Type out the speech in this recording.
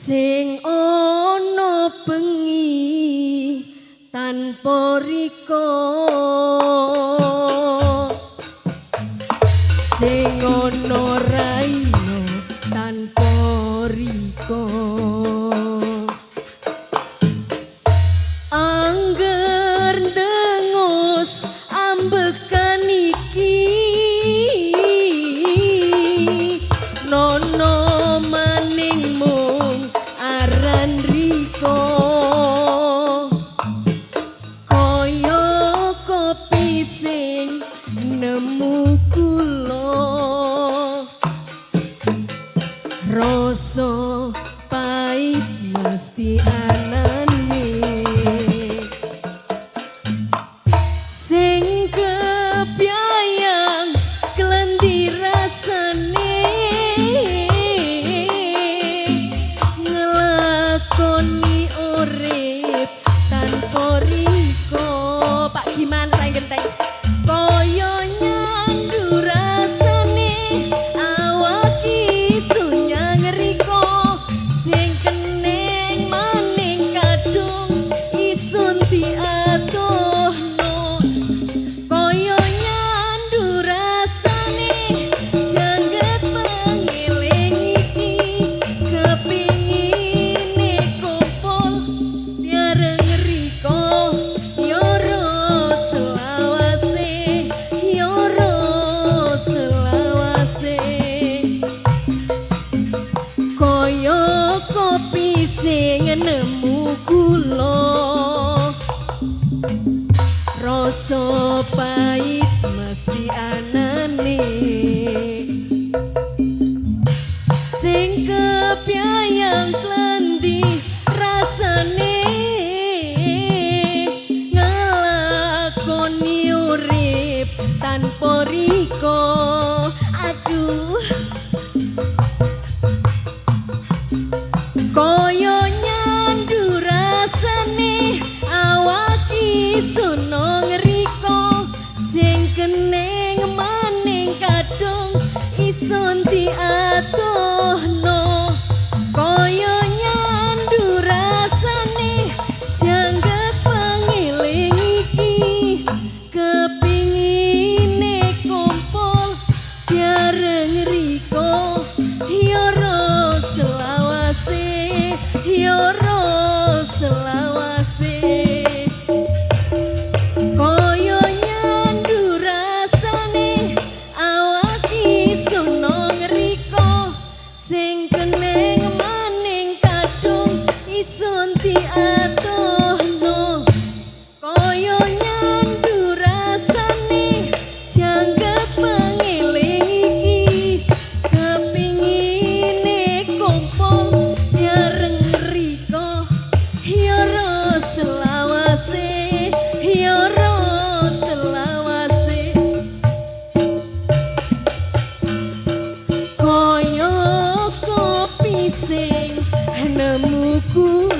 Sing ana bengi tanpa rika, sing ana raina tanpa rika. Angger ndengus ambekan iki, nono maning mung aran rika. Kaya kopi sing nemu kula, rasa pait mesti anane. Sing kebyayang klendi rasane, ngelakoni urip tanpa rika. Pak Giman saya genteng. Kaya nyandu rasane awak isun nyang rika, sing keneng maning kadung isun diatohno. Kaya nyandu rasane jangget pangeling iki, kepingine kumpul bareng rika. Yoro selawase, yoro selawase. Kaya kopi sing nemu kula, rasa pait mesti anane. Sing kebyayang klendi rasane, ngelakoni urip tanpa rika. Aduh, kaya nyandu rasane awak isun nang rika, sing keneng maning kadung isun diatohno. Kaya nyandu rasane jangget pangeling iki, kepingine kumpul bareng rika. Yoro selawase, yoro selawase. Kaya nyandu rasane awak isun nang rika, sing keneng maning kadung isun diatohno. Kaya nyandu rasane jangget pangeling iki, kepingine kumpul bareng rika. Yoro selawase, yoro selawase. Kaya kopi sing nemu kula,